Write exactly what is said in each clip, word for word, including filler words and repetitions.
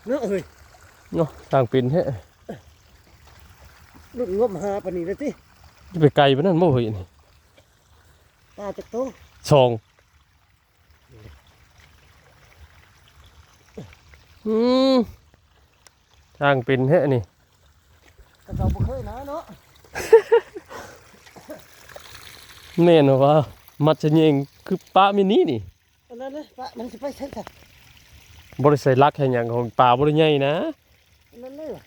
เนาะเฮ้ย เนาะ ช่างเป็นแท้ รุ่นงมหาปานนี้เลยติ จะไปไกลปานนั้นบ่เฮ้ยนี่ ปลาจักโต สอง อืม ช่างเป็นแท้นี่ กระเจ้าบ่เคยนะเนาะ แม่นว่า มัดชะเยงคือปลามินินี่ อันนั้นเลยปลามันสิไปใช้ค่ะ บ่ได้ใส่ลักให้หยัง ของปลาบ่ได้ใหญ่นะ อันนั้นเลยว่ะ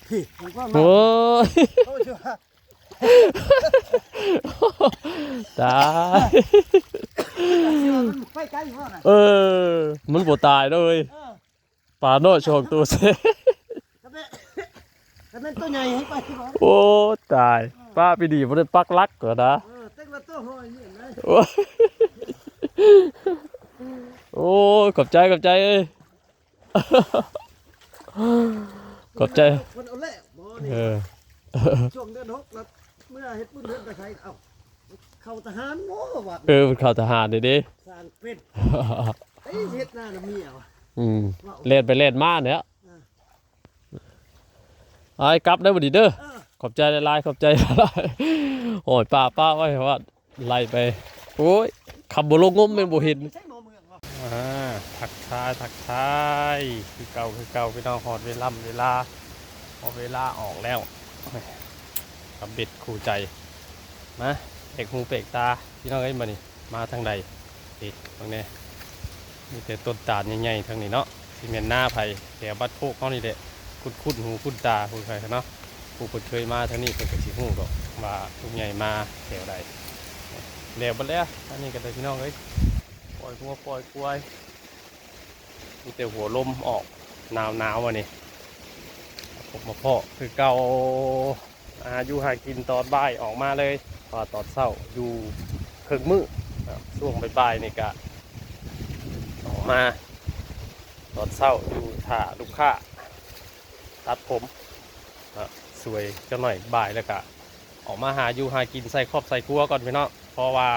พี่ผมก็มา โอ้ย เขาจะว่า ตาย มันไปไกลอยู่ว่าน่ะ เออ มันบ่ตายเด้อเว้ย เออ ปลาน้อยสองตัวเซ่ ถ้าแม่น ถ้าแม่นตัวใหญ่ให้ไปที่บ่ โอ้ ตาย ปลาไปดีบ่ได้ปักหลักก่อนนะ เออ เต็กละตัวห้อยนี่เห็นไหม โอ้ย โอ้ย ขอบใจ ขอบใจเอ้ย ขอบใจ เพิ่นเอาแหละบ่นี่ เออ ช่วงเดือนหกแล้ว เมื่อเฮ็ดบุญเฮ็ดไปไส เอ้า เข้าทหารบ่วัด เออ มันเข้าทหารเด้เด้ สร้างเป็น เอ้ย เฮ็ดหน้าน่ะเมียว่ะ อืม ว่า แล่นไปแล่นมาเนี่ย อ่า ไอ้กลับได้บ่ดีเด้อ เออ ขอบใจหลายๆ ขอบใจหลายๆ โอ้ย ป้า ป้าไว้ว่า ไล่ไป โอ้ย ขับบ่ลงงมแม่นบ่เห็น ใช่หมอเมืองวะ อ่า ทักทาย ทักทาย คือเก่า คือเก่า พี่น้อง ฮอดเวลา เวลา ฮอดเวลาออกแล้ว กับเบ็ดคู่ใจ มา แปลกหูแปลกตา พี่น้องเอ้ย มานี่ มาทางใด นี่ ตรงนี้ มีแต่ต้นตาลใหญ่ๆ ทางนี้เนาะ สิแม่นนาไผ แถวบ้านโคกเฮานี่แหละ คุ้นๆ หูคุ้นตา ผู้ใครเนาะ ผู้เพิ่นเคยมาทางนี้เพิ่นก็สิฮู้ดอกว่าลุงใหญ่มาแถวใด แล้วบัดแล้ว อันนี้ก็ได้พี่น้องเอ้ย ปล่อยงัวปล่อยควาย มีแต่หัวลมออก หนาวๆ วันนี้ ผมมาเพาะคือเก่า หาอยู่หากินตอนบ่ายออกมาเลย เพราะว่าตอนเช้าอยู่ครึ่งมื้อครับ ช่วงบ่ายๆ นี่ก็ออกมา ตอนเช้าอยู่ท่าลูกค้า ตัดผม ก็สวยจักหน่อย บ่ายแล้วก็ออกมาหาอยู่หากินใส่ครอบใส่ครัวก่อนพี่น้อง เพราะว่า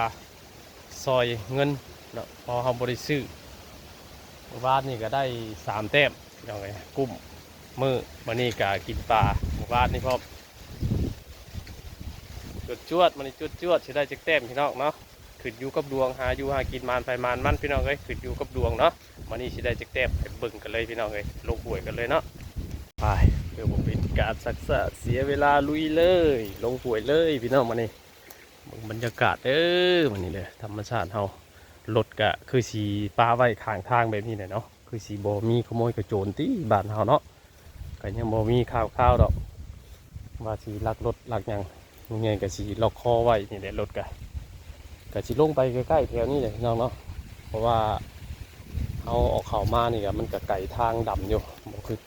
ซอยเงินเนาะ เพราะเฮาบ่ได้ซื้อ มื้อวานนี่ก็ได้สามแต้ม พี่น้องเอ้ย กุ้มมื้อ มื้อนี้ก็กินปลา มื้อวานนี่พร้อม จวดๆ มื้อนี้จวดๆ สิได้จักแต้มพี่น้องเนาะ ขึ้นอยู่กับดวง หาอยู่หากินหมานไผหมานมันพี่น้องเอ้ย ขึ้นอยู่กับดวงเนาะ มื้อนี้สิได้จักแต้มไปเบิ่งกันเลยพี่น้องเอ้ย ลงห้วยกันเลยเนาะ ไป เพื่อบ่เป็นการซักซ้าเสียเวลา ลุยเลย ลงห้วยเลยพี่น้อง มื้อนี้ เบิ่งบรรยากาศเด้อ มื้อนี้เด้อ ธรรมชาติเฮา รถก็คือสิปะไว้ข้างทางแบบนี้แหละเนาะ คือสิบ่มีขโมยขโจรติบ้านเฮาเนาะ ก็ยังบ่มีข่าวคราวดอก ว่าสิลักรถลักหยัง ลุงใหญ่ก็สิล็อกคอไว้นี่แหละ รถก็ ก็สิลงไปใกล้ๆ แถวนี้แหละพี่น้องเนาะ เพราะว่าเฮาออกเข้ามานี่ก็มันก็ไกลทางดำอยู่ บ่คือ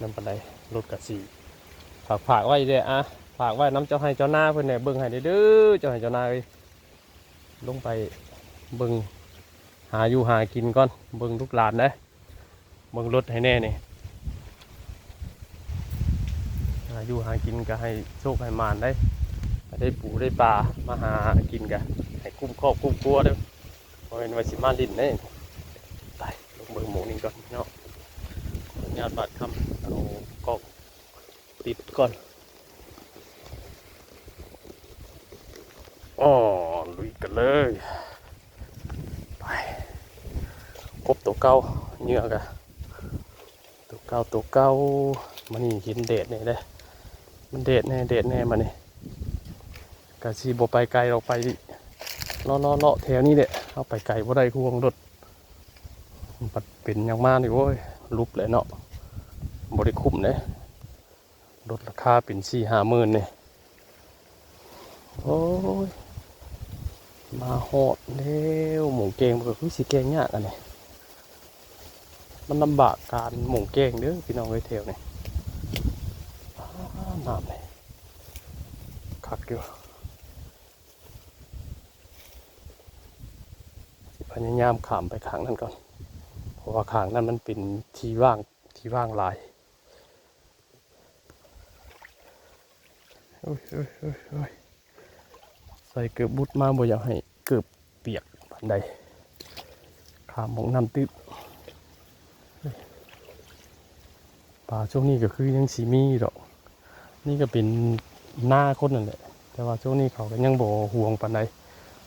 นั่นปานใด รถก็สิฝากๆ ไว้เด้อ อ่ะ ฝากไว้นำเจ้าไฮ่เจ้านาเพิ่นแหน่ เบิ่งให้เด้อ เจ้าไฮ่เจ้านาเอ้ย ลงไปเบิ่งหาอยู่หากินก่อน เบิ่งลูกหลานเด้อ เบิ่งรถให้แหน่นี่ หาอยู่หากินก็ให้โชคให้หมานเด้อ ให้ได้ปูได้ปลามาหากินก็ให้คุ้มครอบคุ้มครัวเด้อ บ่แม่นว่าสิมาเล่นเด้ ไปลงเบิ่งหม่องนี้ก่อนเนาะ ขออนุญาตบาดค่ำ เอากล้องติดก่อน อ้อ ลุยกันเลย ไป กบตัวเก่า เหยื่อก็ตัวเก่า ตัวเก่า มื้อนี้เห็นแดดแหน่เด้ มันแดดแหน่ แดดแหน่มื้อนี้ ก็สิบ่ไปไกลดอก ไปเลาะๆๆ แถวนี้แหละ เฮาไปไกลบ่ได้ ห่วงรถ มันเป็นหยังมานี่ โอ้ย หลุบเลยเนาะ บ่ได้คุ้มเด้ ลดราคาเป็นสี่ห้าหมื่นนี่ โอ้ย มาฮอดแล้ว หม่องแกงมันก็คือสิแกงยากอันนี้ มันลำบากการหม่องแกงเด้อพี่น้องเอ้ย แถวนี้ อ้า น้ำนี่คักอยู่ สิพยายามข้ามไปข้างนั้นก่อน เพราะว่าข้างนั้นมันเป็นที่ว่าง ที่ว่างหลาย โอ้ย โอ้ย โอ้ย โอ้ย ใส่เกือบบุดมา บ่อยากให้เกือบเปียกปานใด ข ตามหม่องน้ำตื้น ปลาช่วงนี้ก็คือยังสิมีอยู่ดอก นี่ก็เป็นนาคนนั่นแหละ แต่ว่าช่วงนี้เขาก็ยังบ่ห่วงปานใด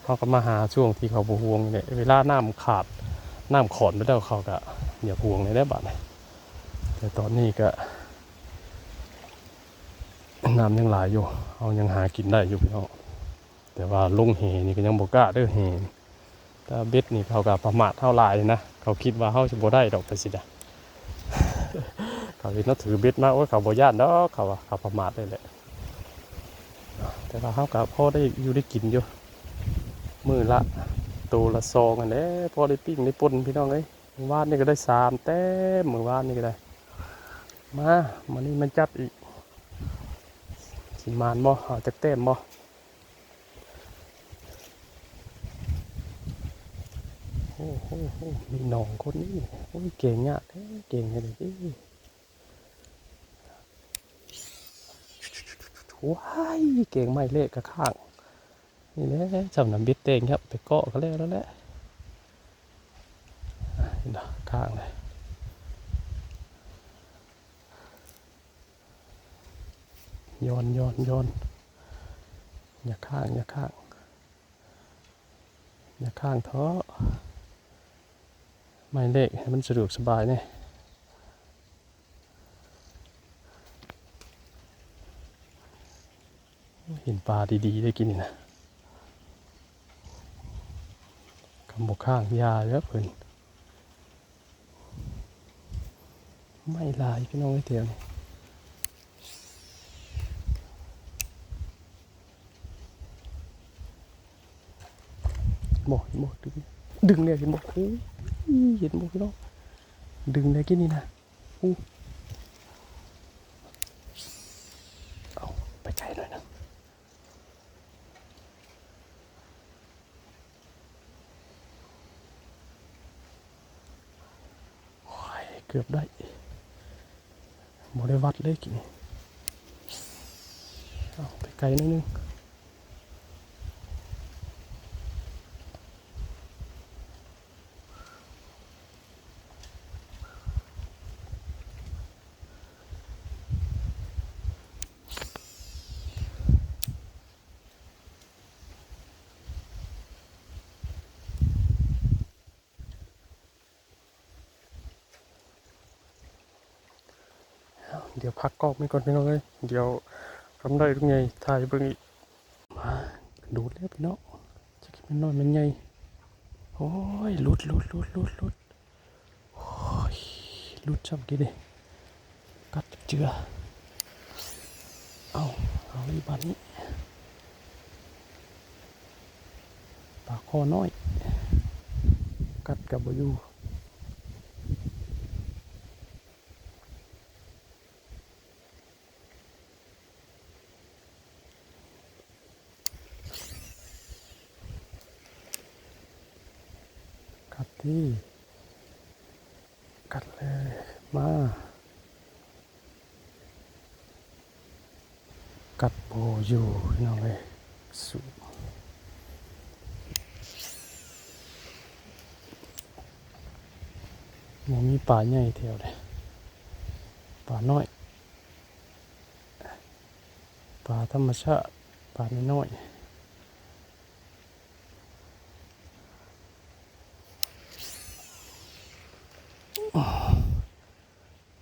เขาก็มาหาช่วงที่เขาบ่ห่วงนี่แหละ เวลาน้ำขาด น้ำขอนไปแล้วเขาก็อยากห่วงเลยแหละบัดนี้ แต่ตอนนี้ก็ น้ำยังหลายอยู่ เขายังหากินได้อยู่พี่น้อง แต่ว่าลงแหนี่ก็ยังบ่กล้าเด้อ แหนี่ แต่เบ็ดนี่เขาก็ประมาทเฮาหลายนะ เขาคิดว่าเฮาสิบ่ได้ดอกไปสิดะ เขาเห็นเฮาถือเบ็ดมา โอ้ย เขาบ่ย้านดอก เขาว่าเขาประมาทเลยแหละ แต่ว่าเฮาก็พอได้อยู่ได้กินอยู่ มื้อละ โตละสองอันแหละ พอได้ปิ้งได้ป่นพี่น้องเอ้ย มื้อวานนี่ก็ได้สามแต้ม มื้อวานนี่ก็ได้ มา มื้อนี้มาจัดอีก สิหมานบ่ เอาจักแต้มบ่ โอ้โห มีหนองคนนี้ โอ้ย เก่งยากเด้ เก่งเลยเด้ ว้าย เก่งไม้เละกะข้าง นี่แหละ จำนำเบ็ดแตงครับ ไปเกาะก็แล้วนั่นแหละ อ่ะ เห็นดอกข้างเลย ย้อน ย้อน ย้อน อย่าข้าง อย่าข้าง อย่าข้างเถาะ ไม้เละให้มันสะดวกสบายเนี่ย เห็นปลาดีๆ ได้กินนี่นะ คำบกข้างยาแล้วเพิ่น ไม่หลายพี่น้องเอ้ยแถวนี้ บ่ บ่ ดึง ดึงเนี่ยเห็นบ่ โอ้ย เห็นบ่พี่น้อง ดึงได้กินนี่นะ อู้ เอาไปไกลหน่อยนะ โอ้ย เกือบได้ บ่ได้วัดเลยกิน เอาไปไกลหน่อยนึง เดี๋ยวพักกล้องไปก่อนพี่น้องเอ้ย เดี๋ยวคำได้ลุงใหญ่ถ่ายเบิ่งอีก มาดูดแล้วพี่น้อง จะกินมันน้อยมันใหญ่ โอ้ย หลุดหลุดหลุดหลุดหลุด โอ้ย หลุดซ้ำกี้ดิ กัดเจือ เอา เอาอีกบาดนี้ ปลาคอน้อย กัดกับบ่อยู่ กัดที่ กัดเลย มา กัดบ่อยู่พี่น้องเอ้ย สู้ บ่มีปลาใหญ่แถวเลย ปลาน้อย ปลาธรรมชาติ ปลาน้อยๆ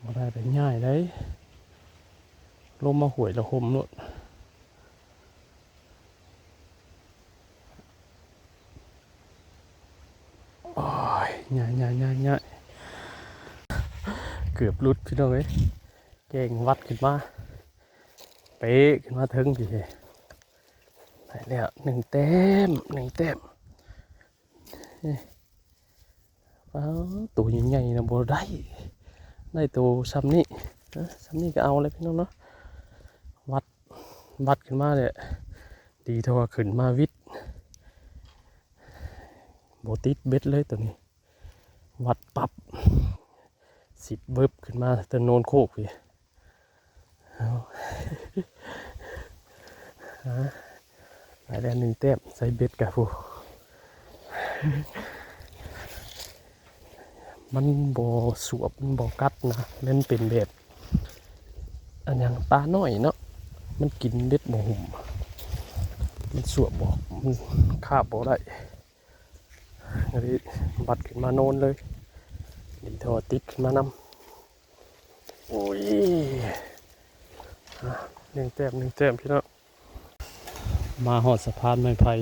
บ่ได้ไปง่ายเลย ลงมาห้วยละหมโลด โอ้ย ง่ายง่ายง่ายง่าย เกือบหลุดพี่น้องเอ้ย แกล้งวัดขึ้นมา เป๊ะขึ้นมาเทิงพี่ ได้แล้ว หนึ่งแต้ม หนึ่งแต้ม นี่ อ้าว ตัวใหญ่ๆนะบ่ได้ ได้ตัวซ้ำนี่ เอ้อ ซ้ำนี่ก็เอาเลยพี่น้องเนาะ วัด วัดขึ้นมาเลย ดีเท่าว่าขึ้นมาวิด บ่ติดเบ็ดเลยตัวนี้ วัดปับ สิบเบิบขึ้นมาแต่โนนโคกพี่ เอา ฮะ ได้แล้วหนึ่งแต้ม ใส่เบ็ดกะพู้ เ มันบ่สวบ มันบ่กัดนะ มันเป็นแบบ อันหยัง ปลาน้อยเนาะ มันกินเบ็ดบ่หุม มันสวบบ่ มันคาบบ่ได้ ก็เลยบัดขึ้นมาโนนเลย ดีเท่าว่าติดขึ้นมานำ โอ้ย อ่ะ หนึ่งแต้ม หนึ่งแต้มพี่น้อง มาฮอดสะพานไม้ไผ่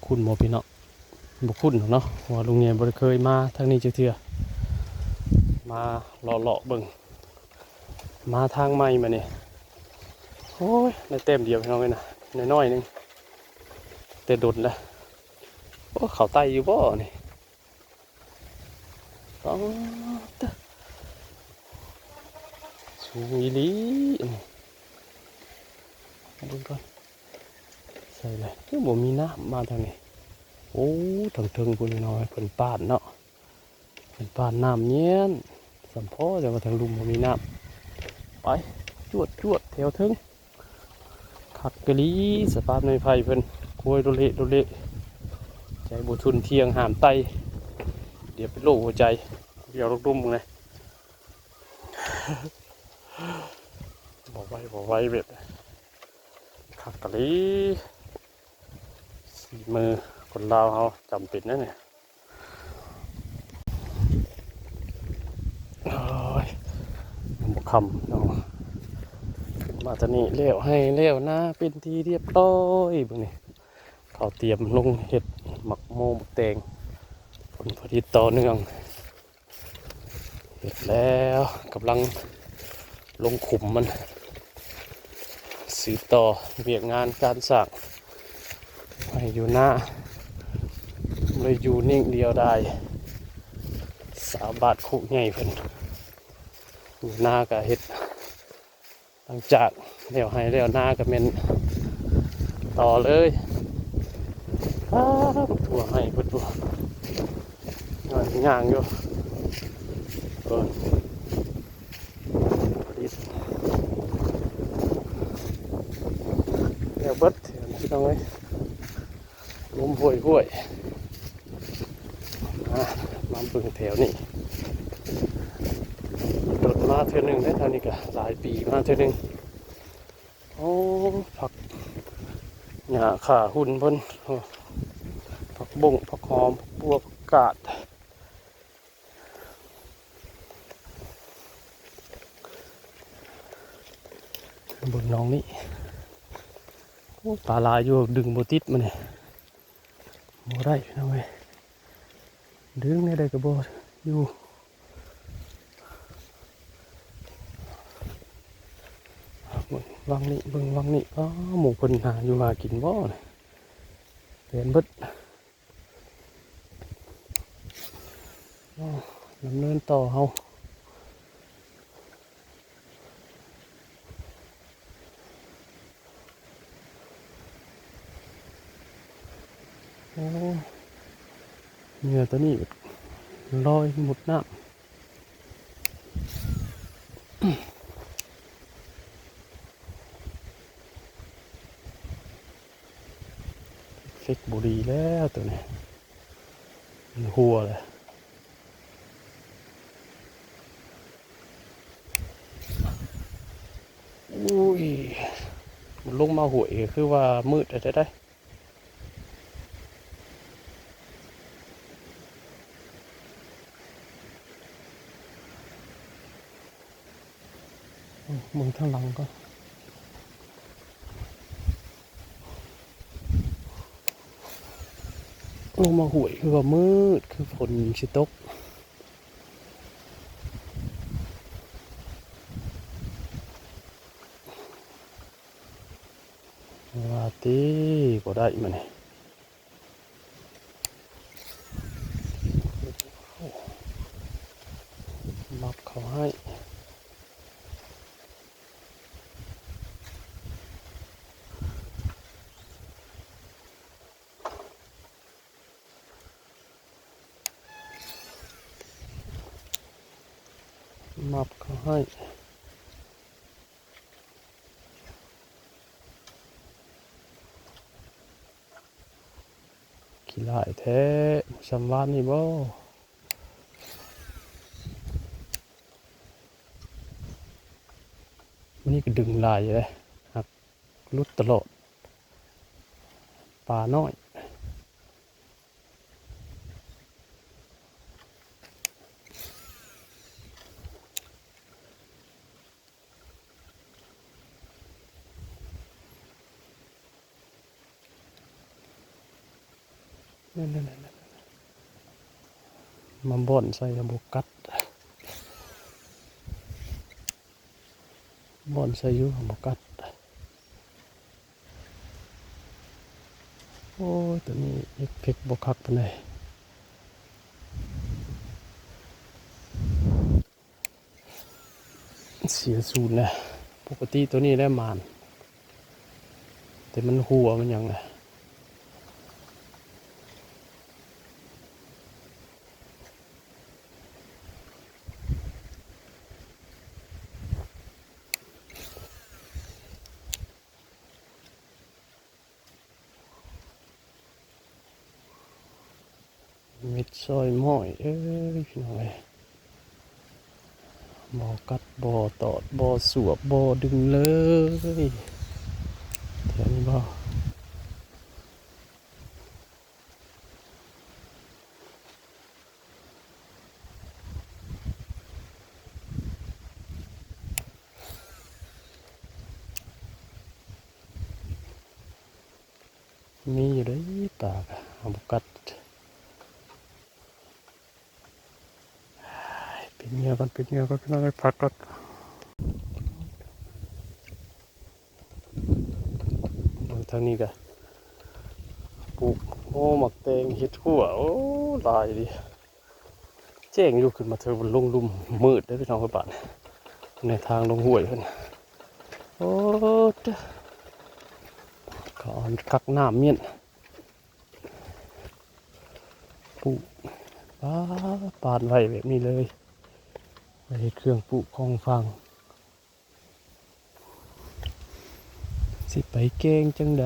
คุ้นบ่พี่น้อง บ่คุ้นดอกเนาะ เพราะว่าลุงใหญ่บ่ได้เคยมาทางนี้จักเทื่อ มาเลาะๆเบิ่ง มาทางใหม่มานี่ โอ้ย ได้แต้มเดียวพี่น้องเอ้ยนะ น้อยๆหนึ่ง แต่ดนแล้ว โอ้ เขาไต่อยู่บ่นี่ ป๊าด สูงอีหลีอันนี้ เบิ่งก่อน ใส่เลย คือบ่มีน้ำมาทางนี้ โอ้ ทางเทิงพุ้นน้อย เพิ่นปานเนาะ เพิ่นปานน้ำเนียน สำพอ แต่ว่าทางลุ่มบ่มีน้ำ ไป จวดจวดแถวเทิง คักกะลี สะพานไม้ไผ่เพิ่น โค้ยโลเลโลเล ใจบ่ทุนเที่ยงห้ามไต่ เดี๋ยวเป็นโรคหัวใจ เดี๋ยวลงลุ่มเลย บ่ไหว บ่ไหวแบบ คักกะลี สีมือคนลาวเฮาจำเป็นนะเนี่ย โอ้ย ยังบ่ค่ำเนาะ มาตอนนี้แล้วไฮ่แล้วนาเป็นที่เรียบร้อย เบิ่งนี่ เขาเตรียมลงเฮ็ดหมากโมหมากแตง ผลผลิตต่อเนื่อง เฮ็ดแล้ว กำลังลงขุมมัน สืบต่อเวียกงานการสร้าง ให้อยู่นา เลยอยู่นิ่งเดียวดาย สาวบ้านโคกใหญ่เพิ่น อยู่นาก็เฮ็ด หลังจากแล้วไฮ่แล้วนาก็แม่นต่อเลย ป๊าด บักถั่วไฮ่เพิ่น บักถั่ว ย่างอยู่ เออ แล้วเบิด พี่น้องเอ้ย ลมห้วยๆ มา มาเบิ่งแถวนี้ โดนมาเทื่อหนึ่งเด้อ แถวนี้ก็หลายปีมาเทื่อหนึ่ง โอ้ ผักหญ้าฆ่าหุ่นเพิ่น โอ้ ผักบุ้ง ผักหอม ผักบัว ผักกาด เบิ่งหนองนี้ โอ้ ปลาหลายอยู่ ดึงบ่ติดมันนี่ บ่ได้พี่น้องเอ้ย ดึงแนวใดก็บ่อยู่ เบิ่งวังนี้ เบิ่งวังนี้ อ้อ หมู่เพิ่นหาอยู่หากินบ่นี่ แล่นเบิด อ้อ ดำเนินต่อเฮา โอ้ เหยื่อตัวนี้ลอยมุดน้ำ เฟกบุรีแล้วตัวนี้ มันหัวเลย อุ้ย มันลงมาห้วยก็คือว่ามืดแล้วได้ เบิ่งทางหลังก่อน ลงมาห้วยคือว่ามืด คือฝนสิตก ว่าติ บ่ได้มื้อนี้ มับเขาให้ มับเขาให้ ขี้ร้ายแท้ ส่ำวานนี่บ่ นี่ก็ดึงหลายอยู่เลย หักหลุดตลอด ปลาน้อย นั่นๆๆๆ มาบ่อนใส่บ่กัด บ่อนใส่อยู่บ่กัด โอ้ย ตัวนี้เอฟเฟกต์บ่คักปานใด เสียศูนย์นะ ปกติตัวนี้แหละหมาน แต่มันหัวมันหยังนะ เม็ดซอยม้อย เอ้ย พี่น้องเอ้ย บ่กัด บ่ตอด บ่สวบ บ่ดึงเลย แถวนี้บ่ มีอยู่เด้ ปลาก็เอาบ่กัด ปิดเหยื่อก่อน ปิดเหยื่อก่อน พี่น้อง ไปพักก่อน เบิ่งทางนี้ก็ปลูก โอ้ หมากแตง เห็ดหัว โอ้ หลายดี แจ้งอยู่ ขึ้นมาเทิงบนลงลุ่ม มืดเด้อพี่น้อง บ้าน ในทางลงห้วยเพิ่น โอ้ เด้อ เขาเอากักน้ำเมียน ปลูก ปาด ปาดไว้แบบนี้เลย ไว้เฮ็ดเครื่องปลูกของฟัง สิไปแกงจั่งใด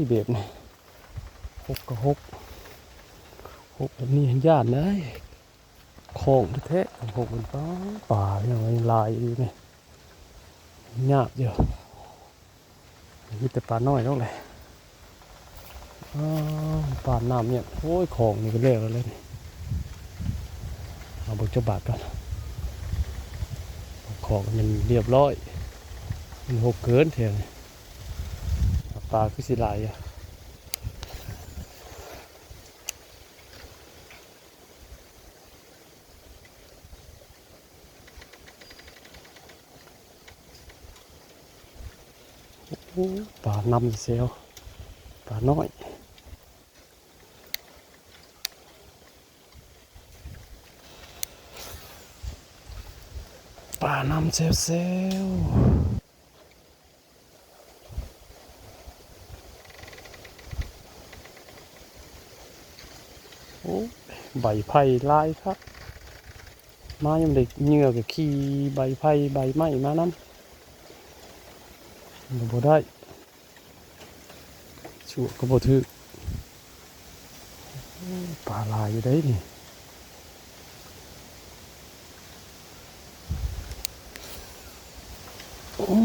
แบบนี้ หกก็หก หกแบบนี้ย้านเด้ ของแท้ๆ หกเป็นปลา ปลายังหลายอยู่นี่ ยากอยู่ มีแต่ปลาน้อยเท่านั้นแหละ อ๋อ ปลาน้ำเนี่ย โอ้ย ของนี่ก็แล้วแล้วนี่ เอาเบิ่งจักบาทก่อน ของมันเรียบร้อย มันหกเกินแท้นี่ ปลาคือสิหลายอยู่ โอ้ ปลานำเซล ปลาน้อย ปลานำเซลเซล โอ้ ใบไผ่หลายคัก มายังได้เหยื่อก็ขี่ใบไผ่ใบไม้มานำ มันบ่ได้ สวบก็บ่ถืก ปลาหลายอยู่เด้นี่ โอ้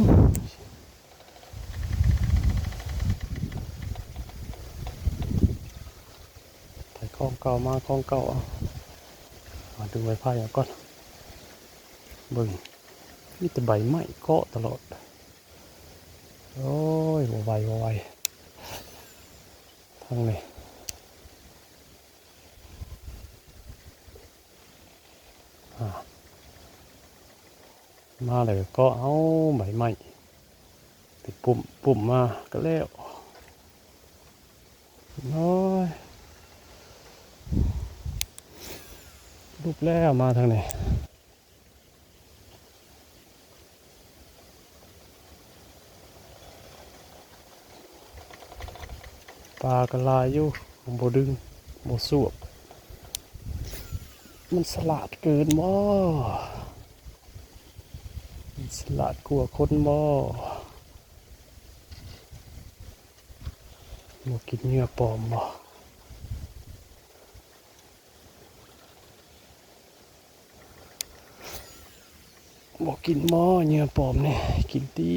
ไปของเก่ามาของเก่า เอา มาดึงใบไผ่เอาก่อน เบิ่ง มีแต่ใบไม้เกาะตลอด โอ้ย บ่ไหว บ่ไหว ทางนี้ อ่า มาแล้วก็เอาใบไม้ ไปปุ่ม ปุ่มมาก็แล้ว โอ้ย ลุกแล้วมาทางนี้ ปลาก็หลายอยู่ บ่ดึง บ่สวบ มันฉลาดเกินบ่ มันฉลาดกว่าคนบ่ บ่กินเหยื่อปลอมบ่ บ่กินบ่ เหยื่อปลอมนี่ กินติ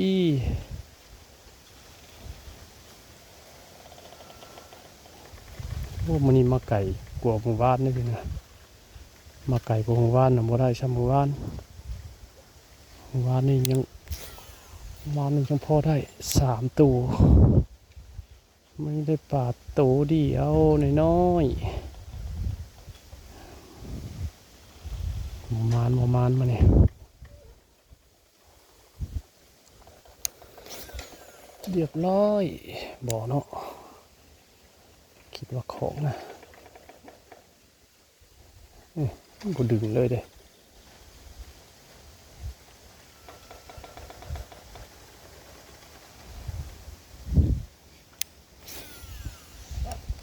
โอ้ มื้อนี้มาไกลกว่ามื้อวานนี่นะ มาไกลกว่ามื้อวานนะ บ่ได้ส่ำมื้อวาน มื้อวานนี่ยัง มื้อวานนี่ยังพอได้สามตัว มันได้ปลาตัวเดียวน้อยๆ บ่หมาน บ่หมานมื้อนี้ เรียบร้อย บ่เนาะ คิดว่าของนะ อืม บ่ดึงเลยเด้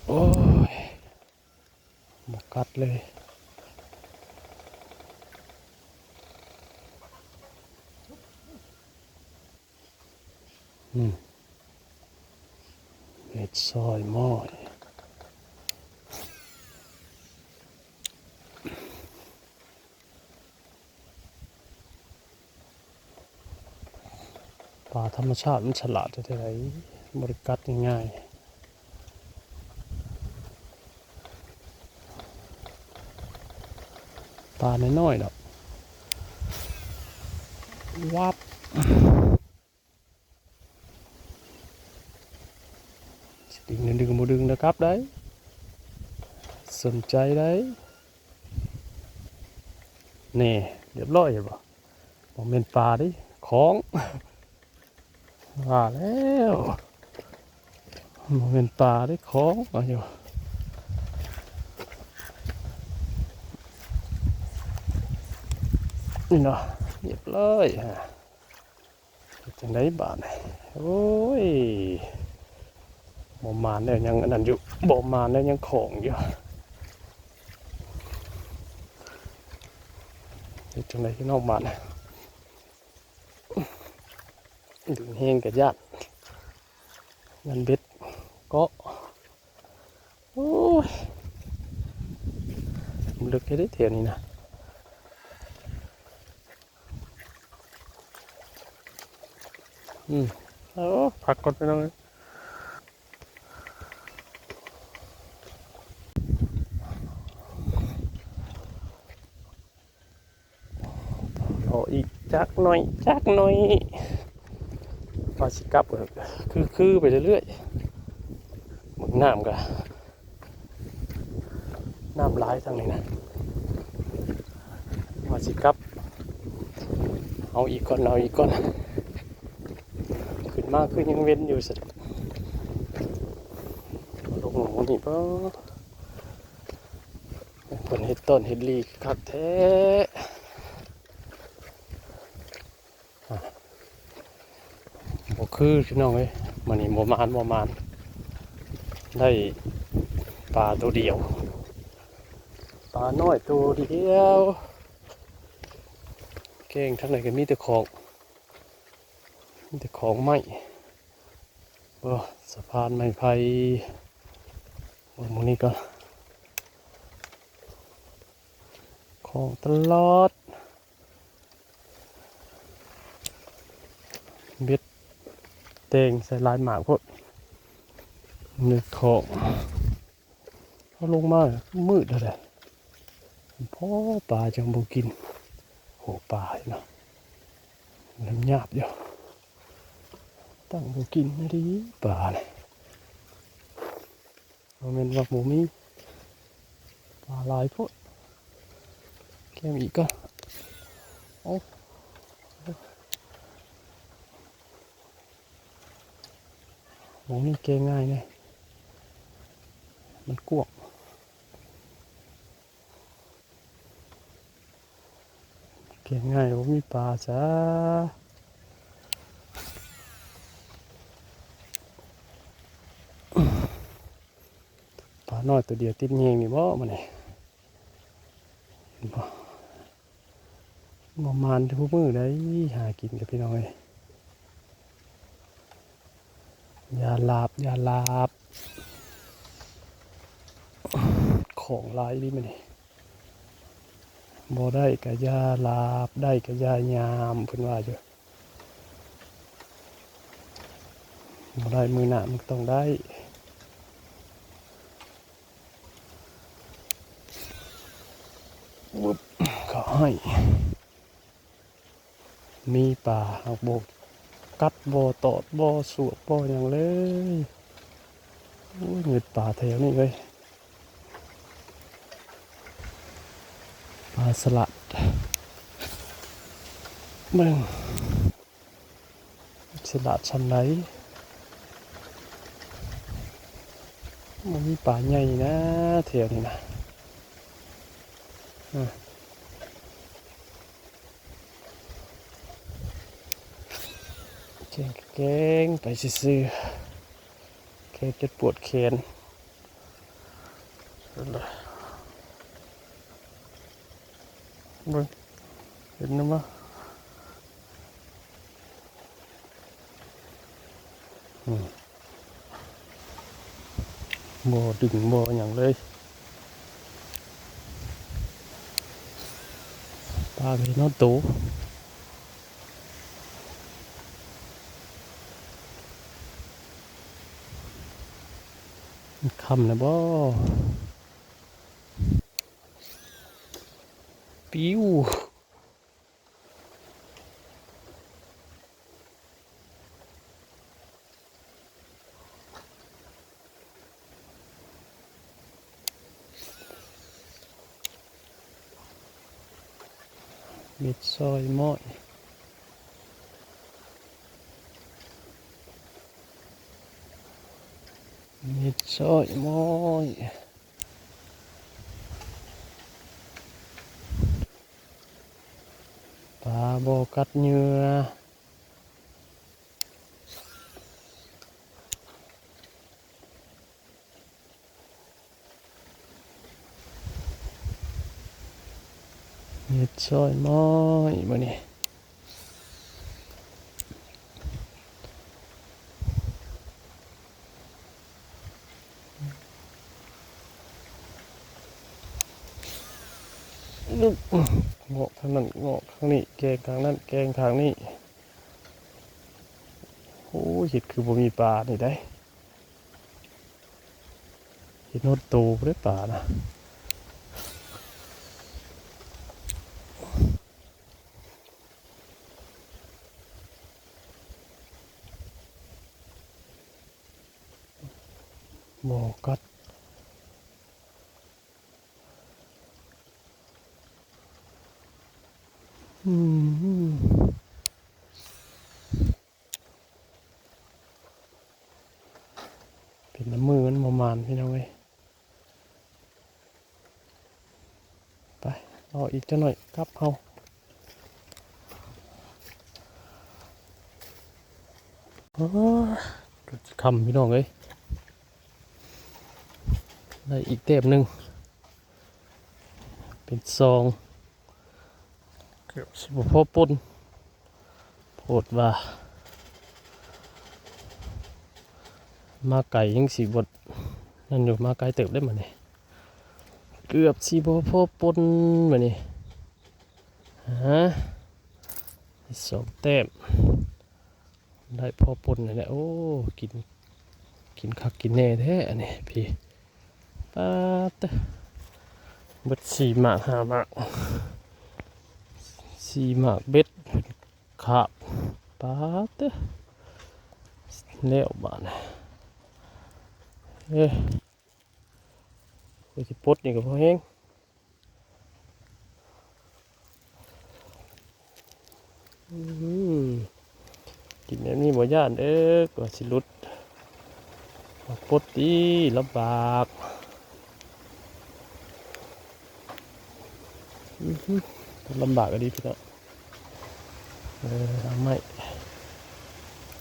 โอ้ย บ่กัดเลย อืม เฮ็ดซอยหม้อ ปลาธรรมชาติมันฉลาดจั่งใด บ่ได้กัดง่ายๆ ปลาน้อยๆดอก วับ สิดึงดึงบ่ดึงนะครับได้ สนใจได้ นี่ เรียบร้อย เห็นบ่ บ่แม่นปลาเด้ ของ ว่าแล้ว บ่แม่นปลาเด้ ของ เอาอยู่ นี่เนาะ เรียบร้อย ฮะ เฮ็ดจั่งใดบาดนี่ โอ้ย บ่หมานแล้วยังอันนั้นอยู่ บ่หมานแล้วยังของอยู่ เฮ็ดจั่งใดพี่น้องบาดนี่ ดึงแฮงกะย้าน ย้านเบ็ดเกาะ โอ้ย มันลึกแท้เด้แถวนี้นะ อืม โอ้ พักก่อนพี่น้องเอ้ย รออีกจักหน่อย จักหน่อย ว่าสิกลับก็คือๆไปเรื่อยๆ เบิ่งน้ำก็ น้ำหลายทางนี้นะ ว่าสิกลับ เอาอีกก่อน เอาอีกก่อน ขึ้นมาคือยังเว้นอยู่ซะ ลงหมู่นี่บ่ เพิ่นเฮ็ดต้นเฮ็ดลีคักแท้ อ่ะ บ่คือพี่น้องเอ้ย มื้อนี้บ่หมาน บ่หมาน ได้ปลาตัวเดียว ปลาน้อยตัวเดียว แกงทางไหนก็มีแต่ของ มีแต่ของไม้ โอ้ สะพานไม้ไผ่ โอ้ หมู่นี้ก็ ของตลอด เบ็ดแตงใส่หลายหมากโพด นึกของ เอาลงมามืดแล้วแหละ พอปลาจังบ่กิน โห ปลาเนาะ มันหยาบอยู่ ตั้งบ่กินนะดิ ปลาเนี่ย บ่แม่นว่าบ่มี ปลาหลายโพด แกมอีกก็ เอ้า บ่มีแกมง่ายเนี่ย มันกว้าง แกมง่ายบ่มีปลาจ้า ปลาน้อยตัวเดียวติดแฮงนี่บ่มื้อนี้ เห็นบ่ บ่หมานทุกมื้อใด หากินกับพี่น้องเอ้ย อย่าหลับ อย่าหลับ ของหลายอีหลีมื้อนี้ บ่ได้ก็อย่าหลาบ ได้ก็อย่ายาม เพิ่นว่าอยู่ บ่ได้มื้อหน้ามันก็ต้องได้ วึบ เขาให้ มีปลา หากบ่กัด บ่ตอด บ่สวบ บ่หยังเลย โอ้ย มีปลาแถวนี้เว้ย ปลาสลัด เบิ่ง สลัดส่ำใด มันมีปลาใหญ่นะ แถวนี้นะ อ่ะ แกงๆ ไปซื่อๆ แกงจนปวดแขน เบิ่ง เห็นนำบ่ อืม บ่ดึงบ่หยังเลย ปลาก็เห็นฮอดโต มันค่ำแล้วบ่ ปิว เม็ดซอยม้อย เม็ดซอยม้อย ปลาบ่กัดเหยื่อ เม็ดซอยม้อยมื้อนี้ งอกทางนั้น งอกทางนี้ แกงทางนั้น แกงทางนี้ โอ้ย เฮ็ดคือบ่มีปลานี่ได้ เห็นฮอดโตบ่ได้ปลานะ บ่กัด อืม เป็นน้ำมือมันบ่หมานพี่น้องเอ้ย ไป รออีกจักหน่อยกลับเฮา โอ้ย ก็สิค่ำพี่น้องเอ้ย ได้อีกแต้มหนึ่ง เป็นสอง เกือบสิบ่พอป่น โพดว่า มาไกลยังสิบ่นั่นอยู่ มาไกลเติบได้มื้อนี้ เกือบสิบ่พอป่นมื้อนี้ ฮะ สองแต้ม ได้พอป่นนี่แหละ โอ้ กิน กินคักกินแน่แท้อันนี้พี่ ป๊าดเต๊อะ เบิดสี่หมากห้าหมาก สี่หมากเบ็ด ครับ ป๊าดเต๊อะ แล้วบาดนี้ เอ้ย ก็สิปลดนี่ก็พอแฮง อืม กินแบบนี้บ่ย่านเด้อ กว่าสิหลุด มาปลดติ ลำบาก อือหือ ลำบากอีหลีพี่น้อง เออ เอาไม้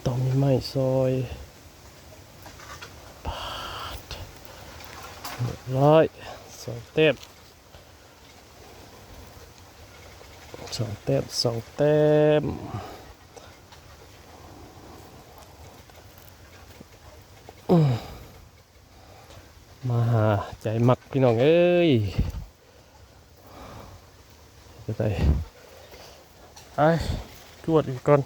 ต้องมีไม้ซอย ปาด เรียบร้อย สองแต้ม สองแต้ม สองแต้ม อืม มาหาใจมักพี่น้องเอ้ย จะได้ ไอ้ กวดอีกก่อน